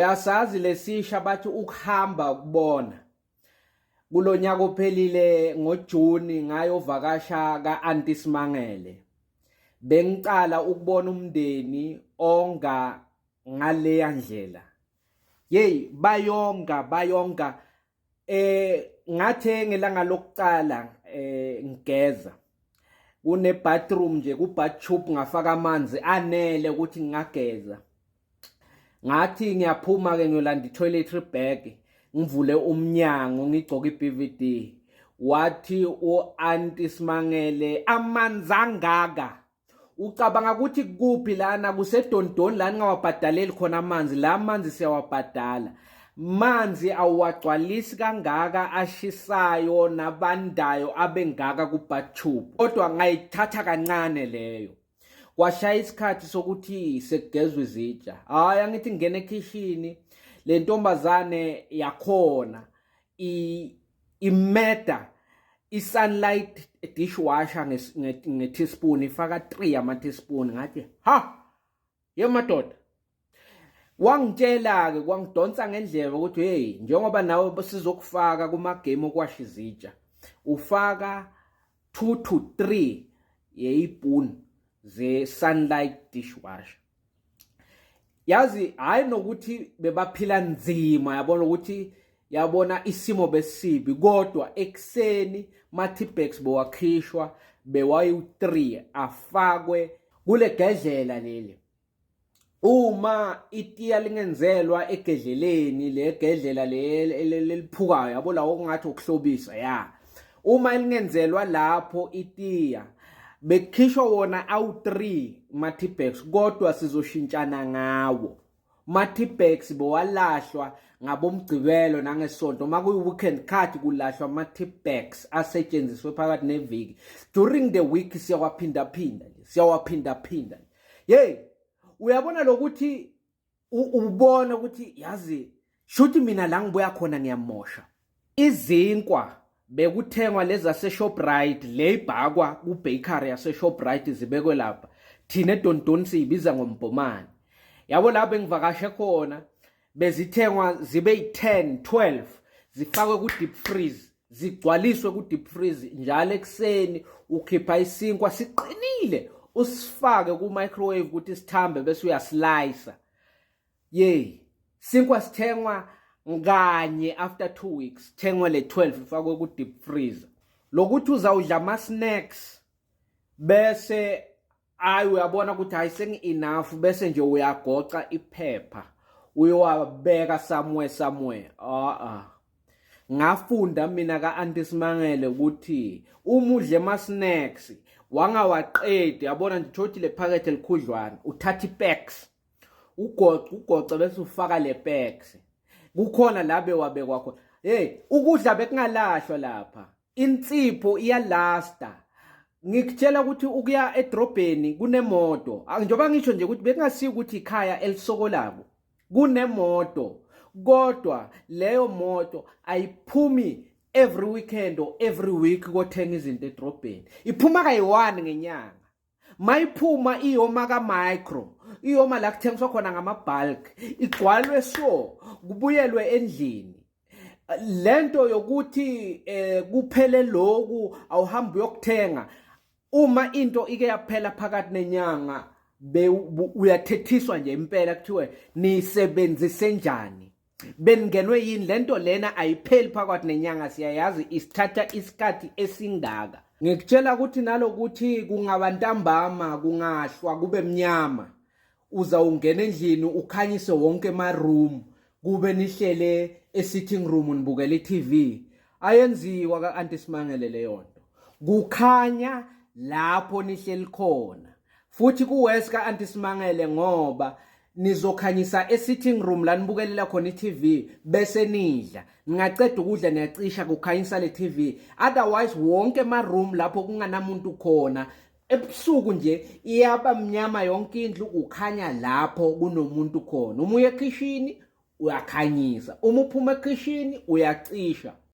Uyasazi lesisha bathi ukuhamba ukubona. Kulonyaka ophelile ngoJuni ngayovakasha ka-Auntie Simangele. Bengicala ukubona umndeni onga ngaleya ndlela. Yeyi bayonga bayonga ngathe ngelanga lokuqala ngigeza kune bathroom nje ku bath tube ngafaka amanzi anele ukuthi ngingageza. Ngathi ngiyaphuma ke ngiyolanda i-toiletry bag, ngivule umnyango ngigcoke i-BVD, wathi u-Auntie Simangele, "Amanzi angaka, ucabanga ukuthi kuphi lana? Kusedondoni la ningawabhadaleli khona amanzi? La manzi siyawabhadala. Manzi awuwagcwalisi kangaka ashisayo nabandayo abengaka ku-bath tube." Kodwa ngayithatha kancane leyo. Kwashaya isikhathi sokuthi sekugezwa izitsha. Hhayi, angithi ngingena ekhishini, le ntombazane yakhona imeda i-Sunlight dishwasher nge-teaspoon, ifaka 3 ama-teaspoon. Ngathi, "Ha, ye madoda." Wangitshela-ke, kwangidonsa ngendlebe ukuthi, "Hey, njengoba nawe sizokufaka kuma-game okwasha izitsha, ufaka 2 to 3 yeyipuni ze-Sunlight dishwasher." Yazi, hayi nokuthi bebaphila nzima, yabona ukuthi yabona isimo besibi, kodwa ekuseni ma-Teabags bewakhishwa bewayu-3 afakwe kule gedlela leli. Uma itiya lingenzelwa egedleleni, le gedlela leliphukayo, yabo, lawo kungathi ukuhlobisa ya, uma lingenzelwa lapho itiya, bekukhishwa wona awu-3 ma-Teabags, kodwa sizoshintshana ngawo. Ma-Teabags bowalahlwa ngabomgcibelo nangesonto. Uma kuyi-weekend khathi kulahlwa ama-Teabags asetshenziswe phakathi neviki. During the week siyawaphindaphinda, siyawaphindaphinda. Hey, uyabona lokuthi ubona ukuthi yazi shuthi mina la ngibuya khona ngiyamosha. Izinkwa bekuthengwa lezi zase-Shoprite, le ibhakwa ku-bakery yase-Shoprite, zibekwe lapha. Thina eDondoni siyibiza ngombhomane, yabo. Lapho engivakashe khona bezithengwa zibe yi-10 12, zifakwe ku-deep freeze, zigcwaliswe ku-deep freeze. Njalo ekuseni ukhipha isinkwa siqinile, usifake ku-microwave ukuthi sithambe, bese uyaslice. Yey, sinkwa sithengwa kanye after 2 weeks, thengwe le 12 ifakwe ku-deep freezer. Lokuthi uzawudla ama-snacks bese ayi uyabona ukuthi hayi, sengi-enough, bese nje uyagoca iphepha uyowabeka somewhere somewhere, ah ah. Ngafunda mina ka-Auntie Simangele ukuthi uma udle ama-snacks wangawaqedi, yabona nje, thothi le phakethe elikhudlwana, uthatha i-packs, ugoce ugoce, bese ufaka le packs kukhona la bewabekwa khona. Hey, ukudla bekungalahlwa lapha, insipho iyalasta. Ngikutshela ukuthi ukuya edrobheni kunemoto, njengoba ngisho nje ukuthi bekungasiyo ukuthi ikhaya elisokolako, kunemoto, kodwa leyo moto ayiphumi every weekend or every week kothenga izinto edrobheni. Iphuma kayi-1 ngenyanga. Mayiphuma iyoma ka-Makro, iyoma la kuthengiswa khona ngama-bulk, igcwalwe so kubuyelwe endlini. Lento yokuthi kuphele lokhu, awuhambe uyokuthenga, uma into ike yaphela phakathi nenyanga uyathethiswa nje impela, kuthiwe nisebenzise njani, beningenwe yini? Lento lena ayipheli phakathi nenyanga, siyayazi isithatha isikhathi esingaka. Ngikutshela ukuthi nalokuthi kungaba ntambama, kungahlwa kube mnyama, uza ungena endlini ukhanyise wonke ema-room, kube nihlele e-sitting room nibukela i-TV, ayenziwa ka-Auntie Simangele leyo nto. Kukhanya lapho nihleli khona. Futhi kuwes ka-Auntie Simangele ngoba nizokhanyisa e-sitting room la nibukelela khona i-TV, bese nidla, ningaceda ukudla niyacisha, kukhanyisa le TV. Otherwise wonke ema-room lapho kunganamuntu khona ebusuku nje iyaba mnyama yonke indlu, kukhanya lapho kunomuntu khona. Uma uya ekhishini uyakhanyisa, uma uphuma ekhishini uyacisha.